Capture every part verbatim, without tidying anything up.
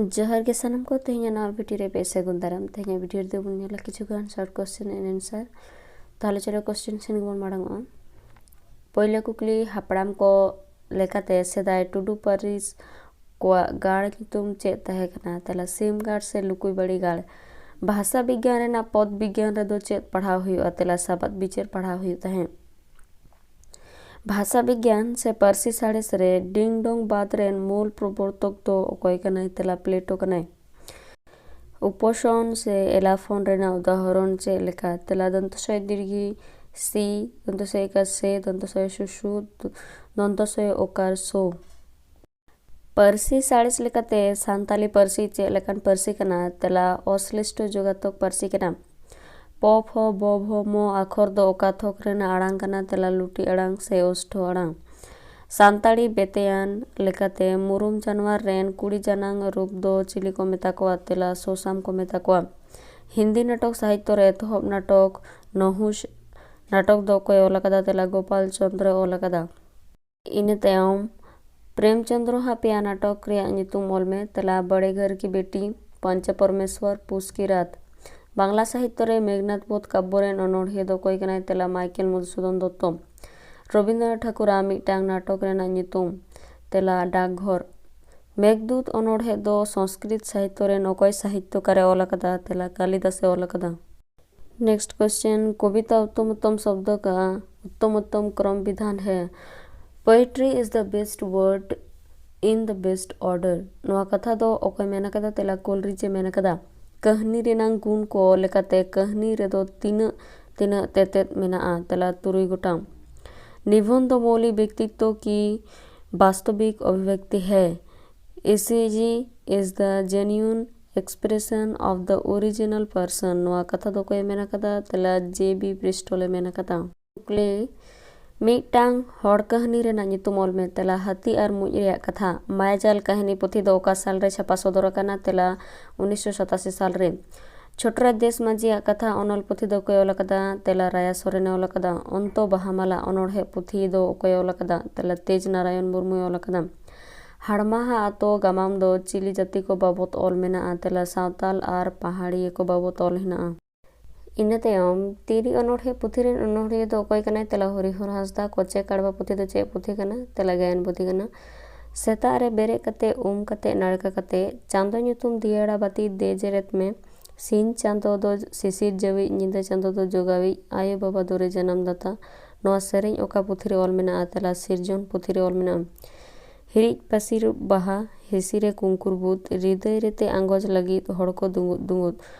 ᱡᱚᱦᱟᱨ ᱜᱮ ᱥᱟᱱᱟᱢ ᱠᱚ, ᱛᱮᱦᱮᱧᱟᱜ ᱱᱟᱣᱟ ᱵᱷᱤᱰᱤᱭᱳ ᱨᱮ ᱯᱮ ᱥᱟᱹᱜᱩᱱ ᱫᱟᱨᱟᱢ᱾ ᱛᱮᱦᱮᱧᱟᱜ ᱵᱷᱤᱰᱤᱭᱳ ᱨᱮᱫᱚ ᱵᱚᱱ ᱧᱮᱞᱟ ᱠᱤᱪᱷᱩ ᱜᱟᱱ short question and answer᱾ ᱛᱟᱦᱚᱞᱮ ᱪᱚᱞᱚ question ᱥᱮᱱ ᱜᱮᱵᱚᱱ ᱢᱟᱲᱟᱝ ᱚᱜᱼᱟ᱾ ᱯᱳᱭᱞᱳ ᱠᱩᱠᱞᱤ, ᱦᱟᱯᱲᱟᱢ ᱠᱚ ᱞᱮᱠᱟᱛᱮ ᱥᱮᱫᱟᱭ ᱴᱩᱰᱩ ᱯᱟᱹᱨᱤᱥ ᱠᱚᱣᱟᱜ ᱜᱟᱲ ᱧᱩᱛᱩᱢ ᱪᱮᱫ ᱛᱟᱦᱮᱸ ᱠᱟᱱᱟ? ᱛᱮᱞᱟ ᱥᱤᱢ ᱜᱟᱲ ᱥᱮ ᱞᱩᱠᱩᱭ ᱵᱟᱲᱤ ᱜᱟᱲ? ᱵᱷᱟᱥᱟ ᱵᱤᱜᱽᱜᱟᱱ ᱨᱮᱱᱟᱜ ᱯᱚᱫᱽ ᱵᱤᱜᱽᱜᱟᱱ ᱨᱮᱫᱚ ᱪᱮᱫ ᱯᱟᱲᱦᱟᱣ ᱦᱩᱭᱩᱜᱼᱟ? ᱛᱮᱞᱟ ᱥᱟᱵᱟᱫ ᱵᱤᱪᱟᱹᱨ ᱯᱟᱲᱦᱟᱣ ᱦᱩᱭᱩᱜ ᱛᱟᱦᱮᱸᱫ᱾ ᱵᱷᱟᱥᱟ ᱵᱤᱜᱽᱜᱟᱱ ᱥᱮ ᱯᱟᱹᱨᱥᱤ ᱥᱟᱬᱮᱥ ᱨᱮ ᱰᱤᱝ ᱰᱚᱝ ᱵᱟᱫ ᱨᱮᱱ ᱢᱩᱞ ᱯᱨᱚᱵᱚᱨᱛᱚᱠ ᱫᱚ ᱚᱠᱚᱭ ᱠᱟᱱᱟᱭ? ᱛᱮᱞᱟ ᱯᱞᱮᱴᱳ ᱠᱟᱱᱟᱭ᱾ ᱩᱯᱳᱥᱚᱱ ᱥᱮ ᱮᱞᱟᱯᱷᱚᱱ ᱨᱮᱱᱟᱜ ᱩᱫᱟᱦᱚᱨᱚᱱ ᱪᱮᱫ ᱞᱮᱠᱟ? ᱛᱮᱞᱟ ᱫᱚᱱᱛᱚ ᱥᱚᱭ ᱫᱤᱨᱜᱷᱤ ᱥᱤ, ᱫᱚᱱᱛᱚ ᱥᱚᱭ ᱤᱠᱟᱨ ᱥᱮ, ᱫᱚᱱᱛᱚ ᱥᱚᱭ ᱥᱩᱥᱩ, ᱫᱚᱱᱛᱚ ᱥᱚᱭ ᱚᱠᱟᱨ ᱥᱳ᱾ ᱯᱟᱹᱨᱥᱤ ᱥᱟᱬᱮᱥ ᱞᱮᱠᱟᱛᱮ ᱥᱟᱱᱛᱟᱞᱤ ᱯᱟᱹᱨᱥᱤ ᱪᱮᱫ ᱞᱮᱠᱟᱱ ᱯᱟᱹᱨᱥᱤ ᱠᱟᱱᱟ? ᱛᱮᱞᱟ ᱚᱥᱞᱤᱥᱴᱚ ᱡᱳᱜᱟᱛᱚᱠ ᱯᱟᱹᱨᱥᱤ ᱠᱟᱱᱟ᱾ ᱯᱚ ᱯᱷᱚ ᱵᱚ ᱵᱷᱚ ᱢᱚ ᱟᱠᱷᱚᱨ ᱫᱚ ᱚᱠᱟ ᱛᱷᱚᱠ ᱨᱮᱱᱟᱜ ᱟᱲᱟᱝ ᱠᱟᱱᱟ? ᱛᱮᱞᱟ ᱞᱩᱴᱤ ᱟᱲᱟᱝ ᱥᱮ ᱚᱥᱴᱷᱚ ᱟᱲᱟᱝ᱾ ᱥᱟᱱᱛᱟᱲᱤ ᱵᱮᱛᱮᱭᱟᱱ ᱞᱮᱠᱟᱛᱮ ᱢᱩᱨᱩᱢ ᱡᱟᱱᱣᱟᱨ ᱨᱮᱱ ᱠᱩᱲᱤ ᱡᱟᱱᱟᱝ ᱨᱩᱯ ᱫᱚ ᱪᱤᱞᱤ ᱠᱚ ᱢᱮᱛᱟ ᱠᱚᱣᱟ? ᱛᱮᱞᱟ ᱥᱳᱥᱟᱢ ᱠᱚ ᱢᱮᱛᱟ ᱠᱚᱣᱟ᱾ ᱦᱤᱱᱫᱤ ᱱᱟᱴᱚᱠ ᱥᱟᱦᱤᱛᱛᱚ ᱨᱮ ᱮᱛᱚᱦᱚᱵ ᱱᱟᱴᱚᱠ ᱱᱚᱦᱩᱥ ᱱᱟᱴᱚᱠ ᱫᱚ ᱚᱠᱚᱭ ᱚᱞ ᱟᱠᱟᱫᱟ? ᱛᱮᱞᱟ ᱜᱳᱯᱟᱞ ᱪᱚᱸᱫᱽᱨᱚ ᱚᱞ ᱟᱠᱟᱫᱟ᱾ ᱤᱱᱟᱹ ᱛᱟᱭᱚᱢ ᱯᱨᱮᱢ ᱪᱚᱸᱫᱽᱨᱚ ᱦᱟᱜ ᱯᱮᱭᱟ ᱱᱟᱴᱚᱠ ᱨᱮᱭᱟᱜ ᱧᱩᱛᱩᱢ ᱚᱞ ᱢᱮ᱾ ᱛᱮᱞᱟ ᱵᱟᱲᱮ ᱜᱷᱚᱨ ᱠᱤ ᱵᱮᱴᱤ, ᱯᱚᱧᱪᱚ ᱯᱚᱨᱢᱮᱥᱣᱚᱨ, ᱯᱩᱥ ᱠᱤ ᱨᱟᱛ᱾ ᱵᱟᱝᱞᱟ ᱥᱟᱦᱤᱛᱛᱚ ᱨᱮ ᱢᱮᱜᱷᱱᱟᱛ ᱵᱳᱫᱷ ᱠᱟᱵᱽᱵᱚ ᱨᱮᱱ ᱚᱱᱚᱬᱦᱤᱭᱟᱹ ᱫᱚ ᱚᱠᱚᱭ ᱠᱟᱱᱟᱭ? ᱛᱮᱞᱟ ᱢᱟᱭᱠᱮᱞ ᱢᱚᱫᱷᱩᱥᱩᱫᱚᱱ ᱫᱚᱛᱛᱚ᱾ ᱨᱚᱵᱤᱱᱫᱨᱚᱱᱟᱛᱷ ᱴᱷᱟᱠᱩᱨᱟᱜ ᱢᱤᱫᱴᱟᱝ ᱱᱟᱴᱚᱠ ᱨᱮᱱᱟᱜ ᱧᱩᱛᱩᱢ᱾ ᱛᱮᱞᱟ ᱰᱟᱠᱜᱷᱚᱨ᱾ ᱢᱮᱜᱷᱫᱩᱛ ᱚᱱᱚᱬᱦᱮ ᱫᱚ ᱥᱚᱝᱥᱠᱨᱤᱛ ᱥᱟᱦᱤᱛᱛᱚ ᱨᱮᱱ ᱚᱠᱚᱭ ᱥᱟᱦᱤᱛᱛᱚᱠᱟᱨᱮ ᱚᱞ ᱟᱠᱟᱫᱟ? ᱛᱮᱞᱟ ᱠᱟᱞᱤᱫᱟᱥᱮ ᱚᱞ ᱟᱠᱟᱫᱟ᱾ Next question, ᱠᱚᱵᱤᱛᱟ ᱩᱛᱛᱚᱢ ᱩᱛᱛᱚᱢ ᱥᱚᱵᱫᱚ ᱠᱟ ᱩᱛᱛᱚᱢ ᱩᱛᱛᱚᱢ ᱠᱨᱚᱢ ᱵᱤᱫᱷᱟᱱ ᱦᱮ᱾ Poetry is the best word in the best order. ᱱᱚᱣᱟ ᱠᱟᱛᱷᱟ ᱫᱚ ᱚᱠᱚᱭ ᱢᱮᱱ ᱟᱠᱟᱫᱟ? ᱛᱮᱞᱟ ᱠᱳᱞᱨᱤᱡ ᱮ ᱢᱮᱱ ᱟᱠᱟᱫᱟ᱾ ᱠᱟᱹᱦᱱᱤ ᱨᱮᱱᱟᱝ ᱜᱩᱱ ᱠᱚ ᱞᱮᱠᱟᱛᱮ ᱠᱟᱹᱦᱱᱤ ᱨᱮᱫᱚ ᱛᱤᱱᱟᱹᱜ ᱛᱤᱱᱟᱹᱜ ᱛᱮᱛᱮᱫ ᱢᱮᱱᱟᱜᱼᱟ? ᱛᱮᱞᱟ ᱛᱩᱨᱩᱭ ᱜᱚᱴᱟᱝ᱾ ᱱᱤᱵᱚᱱᱫᱚ ᱢᱚᱣᱞᱤ ᱵᱮᱠᱛᱤᱛᱛᱚ ᱠᱤ ᱵᱟᱥᱛᱚᱵᱤᱠ ᱚᱵᱷᱤᱵᱭᱚᱠᱛᱤ ᱦᱮ? ᱮᱥ ᱮ ᱡᱤ is the genuine expression of the original person. ᱱᱚᱣᱟ ᱠᱟᱛᱷᱟ ᱫᱚ ᱚᱠᱚᱭᱮ ᱢᱮᱱ ᱟᱠᱟᱫᱟ? ᱛᱮᱞᱟ ᱡᱮ ᱵᱤ ᱯᱨᱤᱥᱴᱚᱞ ᱮ ᱢᱮᱱ ᱟᱠᱟᱫᱟ᱾ ᱠᱩᱠᱞᱤ, ᱢᱤᱫᱴᱟᱝ ᱦᱚᱲ ᱠᱟᱹᱦᱱᱤ ᱨᱮᱱᱟᱜ ᱧᱩᱛᱩᱢ ᱚᱞ ᱢᱮ᱾ ᱛᱮᱞᱟ ᱦᱟᱹᱛᱤ ᱟᱨ ᱢᱩᱸᱡ ᱨᱮᱭᱟᱜ ᱠᱟᱛᱷᱟ᱾ ᱢᱟᱭᱟᱡᱟᱞ ᱠᱟᱹᱦᱱᱤ ᱯᱩᱛᱷᱤ ᱫᱚ ᱚᱠᱟ ᱥᱟᱞ ᱨᱮ ᱪᱷᱟᱯᱟ ᱥᱚᱫᱚᱨ ᱟᱠᱟᱱᱟ? ᱛᱮᱞᱟ ᱩᱱᱤᱥᱥᱚ ᱥᱟᱛᱟᱥᱤ ᱥᱟᱞ ᱨᱮ᱾ ᱪᱷᱳᱴᱨᱟᱡᱽ ᱫᱮᱥ ᱢᱟᱹᱡᱷᱤᱭᱟᱜ ᱠᱟᱛᱷᱟ ᱚᱱᱚᱞ ᱯᱩᱛᱷᱤ ᱫᱚ ᱚᱠᱚᱭ ᱚᱞ ᱟᱠᱟᱫᱟ? ᱛᱮᱞᱟ ᱨᱟᱭᱟ ᱥᱚᱨᱮᱱᱮ ᱚᱞ ᱟᱠᱟᱫᱟ᱾ ᱚᱱᱛᱚ ᱵᱟᱦᱟᱢᱟᱞᱟ ᱚᱱᱚᱬᱦᱮ ᱯᱩᱛᱷᱤ ᱫᱚ ᱚᱠᱚᱭ ᱚᱞ ᱟᱠᱟᱫᱟ? ᱛᱮᱞᱟ ᱛᱮᱡᱽ ᱱᱟᱨᱟᱭᱚᱱ ᱢᱩᱨᱢᱩᱭ ᱚᱞ ᱟᱠᱟᱫᱟ᱾ ᱦᱟᱲᱢᱟᱦᱟ ᱟᱛᱳ ᱜᱟᱢᱟᱢ ᱫᱚ ᱪᱤᱞᱤ ᱡᱟᱹᱛᱤ ᱠᱚ ᱵᱟᱵᱚᱛ ᱚᱞ ᱢᱮᱱᱟᱜᱼᱟ? ᱛᱮᱞᱟ, ᱥᱟᱶᱛᱟᱞ ᱟᱨ ᱯᱟᱦᱟᱲᱤᱭᱟᱹ ᱠᱚ ᱵᱟᱵᱚᱛ ᱚᱞ ᱦᱮᱱᱟᱜᱼᱟ᱾ ᱤᱱᱟᱹ ᱛᱟᱭᱚᱢ ᱛᱤᱨᱤ ᱚᱱᱚᱬᱦᱮ ᱯᱩᱛᱷᱤ ᱨᱮᱱ ᱚᱱᱚᱬᱦᱤᱭᱟᱹ ᱫᱚ ᱚᱠᱚᱭ ᱠᱟᱱᱟᱭ? ᱛᱮᱞᱟ, ᱦᱚᱨᱤᱦᱚᱨ ᱦᱟᱸᱥᱫᱟ᱾ ᱠᱚᱪᱮ ᱠᱟᱲᱣᱟ ᱯᱩᱛᱷᱤ ᱫᱚ ᱪᱮᱫ ᱯᱩᱛᱷᱤ ᱠᱟᱱᱟ? ᱛᱮᱞᱟ, ᱜᱟᱭᱟᱱ ᱯᱩᱛᱷᱤ ᱠᱟᱱᱟ᱾ ᱥᱮᱛᱟᱜ ᱨᱮ ᱵᱮᱨᱮᱫ ᱠᱟᱛᱮ, ᱩᱢ ᱠᱟᱛᱮ, ᱱᱟᱲᱠᱟ ᱠᱟᱛᱮ, ᱪᱟᱸᱫᱚ ᱧᱩᱛᱩᱢ ᱫᱤᱭᱟᱹᱲᱟ ᱵᱟᱹᱛᱤ ᱫᱮ ᱡᱮᱨᱮᱫ ᱢᱮ᱾ ᱥᱤᱧ ᱪᱟᱸᱫᱚ ᱫᱚ ᱥᱤᱥᱤᱨ ᱡᱟᱹᱣᱤᱡ, ᱧᱤᱫᱟᱹ ᱪᱟᱸᱫᱚ ᱫᱚ ᱡᱚᱜᱟᱣᱤᱡ, ᱟᱭᱳ ᱵᱟᱵᱟ ᱫᱚᱨᱮ ᱡᱟᱱᱟᱢ ᱫᱟᱛᱟ᱾ ᱱᱚᱣᱟ ᱥᱮᱨᱮᱧ ᱚᱠᱟ ᱯᱩᱛᱷᱤ ᱨᱮ ᱚᱞ ᱢᱮᱱᱟᱜᱼᱟ? ᱛᱮᱞᱟ, ᱥᱤᱨᱡᱚᱱ ᱯᱩᱛᱷᱤ ᱨᱮ ᱚᱞ ᱢᱮᱱᱟᱜᱼᱟ᱾ ᱦᱤᱨᱤᱡ ᱯᱟᱹᱥᱤᱨ ᱵᱟᱦᱟ, ᱦᱤᱥᱤ ᱨᱮ ᱠᱩᱝᱠᱩᱨ ᱵᱩᱫ, ᱦᱨᱤᱫᱟᱹᱭ ᱨᱮ ᱛᱮ ᱟᱸᱜᱚᱪ ᱞᱟᱹᱜᱤᱫ ᱦᱚᱲ ᱠᱚ ᱫᱩᱸᱜᱩᱫ ᱫᱩᱸᱜᱩᱫ᱾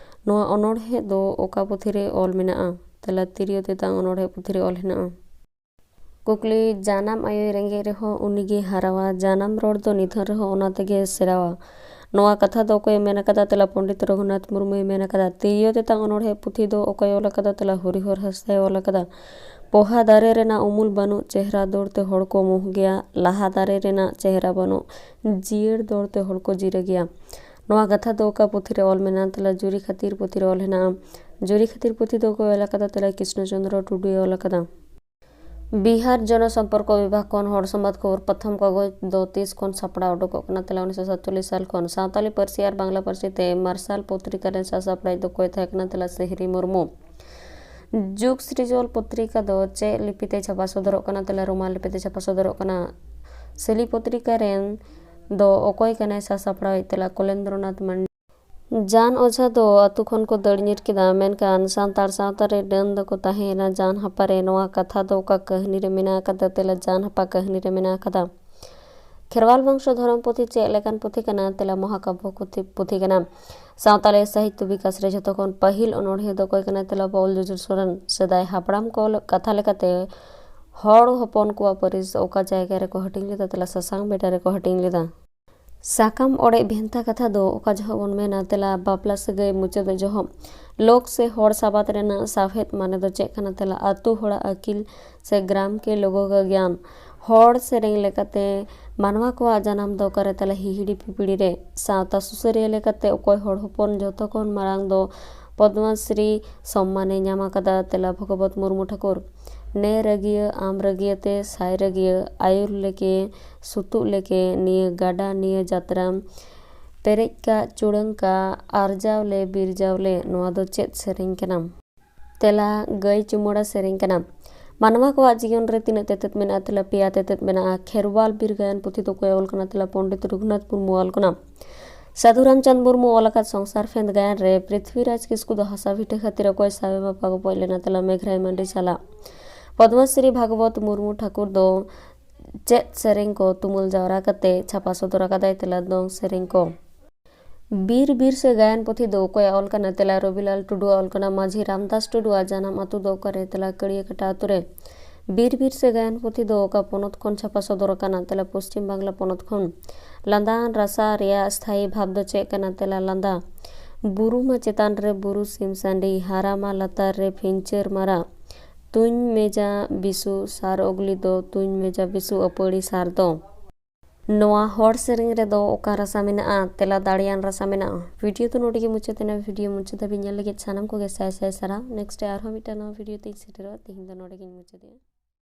ᱱᱚᱣᱟ ᱚᱱᱚᱬᱦᱮ ᱫᱚ ᱚᱠᱟ ᱯᱩᱛᱷᱤ ᱨᱮ ᱚᱞ ᱢᱮᱱᱟᱜᱼᱟ? ᱛᱮᱞᱟ, ᱛᱤᱨᱭᱳ ᱛᱮᱛᱟᱝ ᱚᱱᱚᱬᱦᱮ ᱯᱩᱛᱷᱤ ᱨᱮ ᱚᱞ ᱦᱮᱱᱟᱜᱼᱟ᱾ ᱠᱩᱠᱞᱤ, ᱡᱟᱱᱟᱢ ᱟᱭᱳᱭ ᱨᱮᱸᱜᱮᱡ ᱨᱮᱦᱚᱸ ᱩᱱᱤᱜᱮ ᱦᱟᱨᱟᱣᱟ, ᱡᱟᱱᱟᱢ ᱨᱚᱲ ᱫᱚ ᱱᱤᱫᱷᱟᱹᱱ ᱨᱮᱦᱚᱸ ᱚᱱᱟ ᱛᱮᱜᱮ ᱥᱮᱬᱟᱣᱟ᱾ ᱱᱚᱣᱟ ᱠᱟᱛᱷᱟ ᱫᱚ ᱚᱠᱚᱭᱮ ᱢᱮᱱ ᱟᱠᱟᱫᱟ? ᱛᱮᱞᱟ, ᱯᱚᱱᱰᱤᱛ ᱨᱚᱜᱷᱩᱱᱟᱛᱷ ᱢᱩᱨᱢᱩᱭ ᱢᱮᱱ ᱟᱠᱟᱫᱟ᱾ ᱛᱤᱨᱭᱳ ᱛᱮᱛᱟᱝ ᱚᱱᱚᱬᱦᱮ ᱯᱩᱛᱷᱤ ᱫᱚ ᱚᱠᱚᱭ ᱚᱞ ᱟᱠᱟᱫᱟ? ᱛᱮᱞᱟ, ᱦᱚᱨᱤᱦᱚᱨ ᱦᱟᱸᱥᱫᱟᱭ ᱚᱞ ᱟᱠᱟᱫᱟ᱾ ᱯᱚᱦᱟ ᱫᱟᱨᱮ ᱨᱮᱱᱟᱜ ᱩᱢᱩᱞ ᱵᱟᱹᱱᱩᱜ, ᱪᱮᱦᱨᱟ ᱫᱚᱨ ᱛᱮ ᱦᱚᱲ ᱠᱚ ᱢᱳᱦ ᱜᱮᱭᱟ᱾ ᱞᱟᱦᱟ ᱫᱟᱨᱮ ᱨᱮᱱᱟᱜ ᱪᱮᱦᱨᱟ ᱵᱟᱹᱱᱩᱜ, ᱡᱤᱭᱟᱹᱲ ᱫᱚᱨ ᱛᱮ ᱦᱚᱲ ᱠᱚ ᱡᱤᱨᱟᱹ ᱜᱮᱭᱟ᱾ ᱱᱚᱣᱟ ᱠᱟᱛᱷᱟ ᱫᱚ ᱚᱠᱟ ᱯᱩᱛᱷᱤ ᱨᱮ ᱚᱞ ᱢᱮᱱᱟᱜᱼᱟ? ᱛᱮᱞᱟ, ᱡᱩᱨᱤ ᱠᱷᱟᱹᱛᱤᱨ ᱯᱩᱛᱷᱤ ᱨᱮ ᱚᱞ ᱦᱮᱱᱟᱜᱼᱟ᱾ ᱡᱩᱨᱤ ᱠᱷᱟᱹᱛᱤᱨ ᱯᱩᱛᱷᱤ ᱫᱚ ᱚᱠᱚᱭ ᱚᱞ ᱟᱠᱟᱫᱟ? ᱛᱮᱞᱟ, ᱠᱨᱤᱥᱱᱚ ᱪᱚᱸᱫᱽᱨᱚ ᱴᱩᱰᱩᱭ ᱚᱞ ᱟᱠᱟᱫᱟ᱾ ᱵᱤᱦᱟᱨ ᱡᱚᱱᱚ ᱥᱚᱢᱯᱚᱨᱠᱚ ᱵᱤᱵᱷᱟᱜᱽ ᱠᱷᱚᱱ ᱦᱚᱲ ᱥᱚᱢᱵᱟᱫ ᱠᱷᱚᱵᱚᱨ ᱯᱨᱚᱛᱷᱚᱢ ᱠᱟᱜᱚᱡᱽ ᱫᱚ ᱛᱤᱥ ᱠᱷᱚᱱ ᱥᱟᱯᱲᱟᱣ ᱩᱰᱩᱠᱚᱜ ᱠᱟᱱᱟ? ᱛᱮᱞᱟ, ᱩᱱᱤᱥᱥᱚ ᱥᱟᱛᱪᱚᱞᱞᱤᱥ ᱥᱟᱞ ᱠᱷᱚᱱ᱾ ᱥᱟᱶᱛᱟᱞᱤ ᱯᱟᱹᱨᱥᱤ ᱟᱨ ᱵᱟᱝᱞᱟ ᱯᱟᱹᱨᱥᱤ ᱛᱮ ᱢᱟᱨᱥᱟᱞ ᱯᱚᱛᱨᱤᱠᱟ ᱨᱮᱱ ᱥᱟᱥᱟᱯᱲᱟᱣᱤᱡ ᱫᱚ ᱚᱠᱚᱭ ᱛᱟᱦᱮᱸ ᱠᱟᱱᱟ? ᱛᱮᱞᱟ, ᱥᱤᱦᱨᱤ ᱢᱩᱨᱢᱩ᱾ ᱡᱩᱜᱽ ᱥᱨᱤᱡᱚᱞ ᱯᱚᱛᱨᱤᱠᱟ ᱫᱚ ᱪᱮᱫ ᱞᱤᱯᱤ ᱛᱮ ᱪᱷᱟᱯᱟ ᱥᱚᱫᱚᱨᱚᱜ ᱠᱟᱱᱟ? ᱛᱮᱞᱟ, ᱨᱳᱢᱟᱱ ᱞᱤᱯᱤ ᱛᱮ ᱪᱷᱟᱯᱟ ᱥᱚᱫᱚᱨᱚᱜ ᱠᱟᱱᱟ᱾ ᱥᱤᱞᱤ ᱯᱚᱛᱨᱤᱠᱟ ᱨᱮᱱ ᱫᱚ ᱚᱠᱚᱭ ᱠᱟᱱᱟᱭ ᱥᱟᱥᱟᱯᱲᱟᱣᱤᱡ? ᱛᱮᱞᱟ, ᱠᱚᱞᱮᱱᱫᱨᱚᱱᱟᱛᱷ ᱢᱟᱱᱰᱤ᱾ ᱡᱟᱱ ᱚᱡᱷᱟ ᱫᱚ ᱟᱹᱛᱩ ᱠᱷᱚᱱ ᱠᱚ ᱫᱟᱹᱲ ᱧᱤᱨ ᱠᱮᱫᱟ, ᱢᱮᱱᱠᱷᱟᱱ ᱥᱟᱱᱛᱟᱲ ᱥᱟᱶᱛᱟ ᱨᱮ ᱰᱟᱹᱱ ᱫᱚᱠᱚ ᱛᱟᱦᱮᱸᱭᱮᱱᱟ ᱡᱟᱱ ᱦᱟᱯᱟ ᱨᱮ᱾ ᱱᱚᱣᱟ ᱠᱟᱛᱷᱟ ᱫᱚ ᱚᱠᱟ ᱠᱟᱹᱦᱱᱤ ᱨᱮ ᱢᱮᱱᱟᱜ ᱟᱠᱟᱫᱟ? ᱛᱮᱞᱟ, ᱡᱟᱱ ᱦᱟᱯᱟ ᱠᱟᱹᱦᱱᱤ ᱨᱮ ᱢᱮᱱᱟᱜ ᱟᱠᱟᱫᱟ᱾ ᱠᱷᱮᱨᱣᱟᱞ ᱵᱚᱝᱥᱚ ᱫᱷᱚᱨᱚᱢ ᱯᱩᱛᱷᱤ ᱪᱮᱫ ᱞᱮᱠᱟᱱ ᱯᱩᱛᱷᱤ ᱠᱟᱱᱟ? ᱛᱮᱞᱟ, ᱢᱚᱦᱟᱠᱟᱵᱵᱚ ᱯᱩᱛᱷᱤ, ᱯᱩᱛᱷᱤ ᱠᱟᱱᱟ᱾ ᱥᱟᱶᱛᱟᱞᱤ ᱥᱟᱦᱤᱛᱛᱚ ᱵᱤᱠᱟᱥ ᱨᱮ ᱡᱷᱚᱛᱚ ᱠᱷᱚᱱ ᱯᱟᱹᱦᱤᱞ ᱚᱱᱚᱬᱦᱤᱭᱟᱹ ᱫᱚ ᱚᱠᱚᱭ ᱠᱟᱱᱟᱭ? ᱛᱮᱞᱟ, ᱵᱟᱹᱣᱩᱞ ᱡᱩᱡᱩᱨ ᱥᱚᱨᱮᱱ᱾ ᱥᱮᱫᱟᱭ ᱦᱟᱯᱲᱟᱢ ᱠᱚ ᱠᱟᱛᱷᱟ ᱞᱮᱠᱟᱛᱮ ᱦᱚᱲ ᱦᱚᱯᱚᱱ ᱠᱚᱣᱟᱜ ᱯᱟᱹᱨᱤᱥ ᱚᱠᱟ ᱡᱟᱭᱜᱟ ᱨᱮᱠᱚ ᱦᱟᱹᱴᱤᱧ ᱞᱮᱫᱟ? ᱛᱮᱞᱟ, ᱥᱟᱥᱟᱝ ᱵᱮᱰᱟ ᱨᱮᱠᱚ ᱦᱟᱹᱴᱤᱧ ᱞᱮᱫᱟ᱾ ᱥᱟᱠᱟᱢ ᱚᱲᱮᱡ ᱵᱷᱮᱱᱛᱟ ᱠᱟᱛᱷᱟ ᱫᱚ ᱚᱠᱟ ᱡᱚᱦᱚᱜ ᱵᱚᱱ ᱢᱮᱱᱟ? ᱛᱮᱞᱟ, ᱵᱟᱯᱞᱟ ᱥᱟᱹᱜᱟᱹᱭ ᱢᱩᱪᱟᱹᱫᱚᱜ ᱡᱚᱦᱚᱜ᱾ ᱞᱳᱠ ᱥᱮ ᱦᱚᱲ ᱥᱟᱵᱟᱫ ᱨᱮᱱᱟᱜ ᱥᱟᱶᱦᱮᱫ ᱢᱟᱱᱮ ᱫᱚ ᱪᱮᱫ ᱠᱟᱱᱟ? ᱛᱮᱞᱟ, ᱟᱹᱛᱩ ᱦᱚᱲᱟᱜ ᱟᱹᱠᱤᱞ ᱥᱮ ᱜᱨᱟᱢ ᱠᱮ ᱞᱳᱜᱳ ᱠᱟ ᱜᱭᱟᱱ᱾ ᱦᱚᱲ ᱥᱮᱨᱮᱧ ᱞᱮᱠᱟᱛᱮ ᱢᱟᱱᱣᱟ ᱠᱚᱣᱟᱜ ᱡᱟᱱᱟᱢ ᱫᱚ ᱚᱠᱟᱨᱮ? ᱛᱮᱞᱟ, ᱦᱤᱦᱤᱲᱤ ᱯᱤᱯᱤᱲᱤ ᱨᱮ᱾ ᱥᱟᱶᱛᱟ ᱥᱩᱥᱟᱹᱨᱤᱭᱟᱹ ᱞᱮᱠᱟᱛᱮ ᱚᱠᱚᱭ ᱦᱚᱲ ᱦᱚᱯᱚᱱ ᱡᱚᱛᱚ ᱠᱷᱚᱱ ᱢᱟᱲᱟᱝ ᱫᱚ ᱯᱚᱫᱽᱢᱚᱥᱨᱤ ᱥᱚᱢᱢᱟᱱᱮ ᱧᱟᱢ ᱟᱠᱟᱫᱟ? ᱛᱮᱞᱟ, ᱵᱷᱚᱜᱚᱵᱚᱛ ᱢᱩᱨᱢᱩ ᱴᱷᱟᱹᱠᱩᱨ᱾ ᱱᱮ ᱨᱟᱹᱜᱤᱭᱟᱹ ᱟᱢ ᱨᱟᱹᱜᱤᱭᱟᱹ ᱛᱮ ᱥᱟᱭ ᱨᱟᱹᱜᱤᱭᱟᱹ, ᱟᱹᱭᱩᱨ ᱞᱮᱠᱮ ᱥᱩᱛᱩᱜ ᱞᱮᱠᱮ ᱱᱤᱭᱟᱹ ᱜᱟᱰᱟ ᱱᱤᱭᱟᱹ ᱡᱟᱛᱨᱟ, ᱯᱮᱨᱮᱡ ᱠᱟᱜ ᱪᱩᱲᱟᱹᱝ ᱠᱟᱜ ᱟᱨᱡᱟᱣ ᱞᱮ ᱵᱤᱨᱡᱟᱣ ᱞᱮ, ᱱᱚᱣᱟ ᱫᱚ ᱪᱮᱫ ᱥᱮᱨᱮᱧ ᱠᱟᱱᱟ? ᱛᱮᱞᱟ, ᱜᱟᱹᱭ ᱪᱩᱢᱟᱹᱲᱟ ᱥᱮᱨᱮᱧ ᱠᱟᱱᱟ᱾ ᱢᱟᱱᱣᱟ ᱠᱚᱣᱟᱜ ᱡᱤᱭᱚᱱ ᱨᱮ ᱛᱤᱱᱟᱹᱜ ᱛᱮᱛᱮᱫ ᱢᱮᱱᱟᱜᱼᱟ? ᱛᱮᱞᱟ, ᱯᱮᱭᱟ ᱛᱮᱛᱮᱫ ᱢᱮᱱᱟᱜᱼᱟ᱾ ᱠᱷᱮᱨᱣᱟᱞ ᱵᱤᱨ ᱜᱟᱭᱟᱱ ᱯᱩᱛᱷᱤ ᱫᱚ ᱚᱠᱚᱭ ᱚᱞ ᱠᱟᱱᱟ? ᱛᱮᱞᱟ, ᱯᱚᱱᱰᱤᱛ ᱨᱚᱜᱷᱩᱱᱟᱛᱷ ᱢᱩᱨᱢᱩ ᱚᱞ ᱠᱟᱱᱟ᱾ ᱥᱟᱹᱫᱷᱩ ᱨᱟᱢᱪᱟᱸᱫᱽ ᱢᱩᱨᱢᱩ ᱚᱞ ᱟᱠᱟᱫ ᱥᱚᱝᱥᱟᱨ ᱯᱷᱮᱸᱫᱽ ᱜᱟᱭᱟᱱ ᱨᱮ ᱯᱨᱤᱛᱷᱵᱤᱨᱟᱡᱽ ᱠᱤᱥᱠᱩ ᱫᱚ ᱦᱟᱥᱟ ᱵᱷᱤᱴᱟᱹ ᱠᱷᱟᱹᱛᱤᱨ ᱚᱠᱚᱭ ᱥᱟᱶᱮ ᱵᱟᱯᱟ ᱜᱚᱯᱚᱡ ᱞᱮᱱᱟ? ᱛᱮᱞᱟ, ᱢᱮᱜᱷᱨᱟᱭ ᱢᱟᱹᱱᱰᱤ ᱥᱟᱞᱟᱜ᱾ ᱯᱚᱫᱽᱢᱚᱥᱨᱤ ᱵᱷᱟᱜᱽᱵᱚᱛ ᱢᱩᱨᱢᱩ ᱴᱷᱟᱹᱠᱩᱨ ᱫᱚ ᱪᱮᱫ ᱥᱮᱨᱮᱧ ᱠᱚ ᱛᱩᱢᱟᱹᱞ ᱡᱟᱣᱨᱟ ᱠᱟᱛᱮ ᱪᱷᱟᱯᱟ ᱥᱚᱫᱚᱨ ᱟᱠᱟᱫᱟᱭ? ᱛᱮᱞᱟ, ᱫᱚᱝ ᱥᱮᱨᱮᱧ ᱠᱚ᱾ ᱵᱤᱨ ᱵᱤᱨ ᱥᱮ ᱜᱟᱭᱟᱱ ᱯᱩᱛᱷᱤ ᱫᱚ ᱚᱠᱚᱭᱟᱜ ᱚᱞ ᱠᱟᱱᱟ? ᱛᱮᱞᱟ, ᱨᱚᱵᱤᱞᱟᱞ ᱴᱩᱰᱩᱣᱟᱜ ᱚᱞ ᱠᱟᱱᱟ᱾ ᱢᱟᱹᱡᱷᱤ ᱨᱟᱢᱫᱟᱥ ᱴᱩᱰᱩᱣᱟᱜ ᱡᱟᱱᱟᱢ ᱟᱹᱛᱩ ᱫᱚ ᱚᱠᱟᱨᱮ? ᱛᱮᱞᱟ, ᱠᱟᱹᱲᱤᱭᱟᱹᱠᱟᱴᱟ ᱟᱹᱛᱩ ᱨᱮ᱾ ᱵᱤᱨ ᱵᱤᱨ ᱥᱮ ᱜᱟᱭᱟᱱ ᱯᱩᱛᱷᱤ ᱫᱚ ᱚᱠᱟ ᱯᱚᱱᱚᱛ ᱠᱷᱚᱱ ᱪᱷᱟᱯᱟ ᱥᱚᱫᱚᱨ ᱟᱠᱟᱱᱟ? ᱛᱮᱞᱟ, ᱯᱚᱥᱪᱤᱢ ᱵᱟᱝᱞᱟ ᱯᱚᱱᱚᱛ ᱠᱷᱚᱱ᱾ ᱞᱟᱸᱫᱟᱣᱟᱱ ᱨᱟᱥᱟ ᱨᱮᱭᱟᱜ ᱥᱛᱷᱟᱭᱤ ᱵᱷᱟᱵᱽ ᱫᱚ ᱪᱮᱫ ᱠᱟᱱᱟ? ᱛᱮᱞᱟ, ᱞᱟᱸᱫᱟ᱾ ᱵᱩᱨᱩ ᱢᱟ ᱪᱮᱛᱟᱱ ᱨᱮ ᱵᱩᱨᱩ ᱥᱤᱢ ᱥᱟᱺᱰᱤ, ᱦᱟᱨᱟ ᱢᱟ ᱞᱟᱛᱟᱨ ᱨᱮ ᱯᱷᱤᱧᱪᱟᱹᱨ ᱢᱟᱨᱟᱜ, ᱛᱩᱧ ᱢᱮᱡᱟ ᱵᱤᱥᱩ ᱥᱟᱨ ᱚᱜᱽᱞᱤ ᱫᱚ, ᱛᱩᱧ ᱢᱮᱡᱟ ᱵᱤᱥᱩ ᱟᱹᱯᱟᱹᱲᱤ ᱥᱟᱨ ᱫᱚ᱾ ᱱᱚᱣᱟ ᱦᱚᱲ ᱥᱮᱨᱮᱧ ᱨᱮᱫᱚ ᱚᱠᱟ ᱨᱟᱥᱟ ᱢᱮᱱᱟᱜᱼᱟ? ᱛᱮᱞᱟ, ᱫᱟᱲᱮᱭᱟᱱ ᱨᱟᱥᱟ ᱢᱮᱱᱟᱜᱼᱟ᱾ ᱵᱷᱤᱰᱤᱭᱳ ᱫᱚ ᱱᱚᱰᱮ ᱜᱮ ᱢᱩᱪᱟᱹᱫ ᱮᱱᱟ᱾ ᱵᱷᱤᱰᱤᱭᱳ ᱢᱩᱪᱟᱹᱫ ᱫᱷᱟᱹᱵᱤᱡ ᱧᱮᱞ ᱞᱟᱹᱜᱤᱫ ᱥᱟᱱᱟᱢ ᱠᱚᱜᱮ ᱥᱟᱭ ᱥᱟᱭ ᱥᱟᱨᱦᱟᱣ᱾ ᱱᱮᱠᱥᱴ ᱨᱮ ᱟᱨᱦᱚᱸ ᱢᱤᱫᱴᱟᱝ ᱱᱟᱣᱟ ᱵᱷᱤᱰᱤᱭᱳ ᱛᱮᱧ ᱥᱮᱴᱮᱨᱚᱜᱼᱟ᱾ ᱛᱮᱦᱮᱧ ᱫᱚ ᱱᱚᱰᱮ ᱜᱮᱧ ᱢᱩᱪᱟᱹᱫᱮᱜᱼᱟ᱾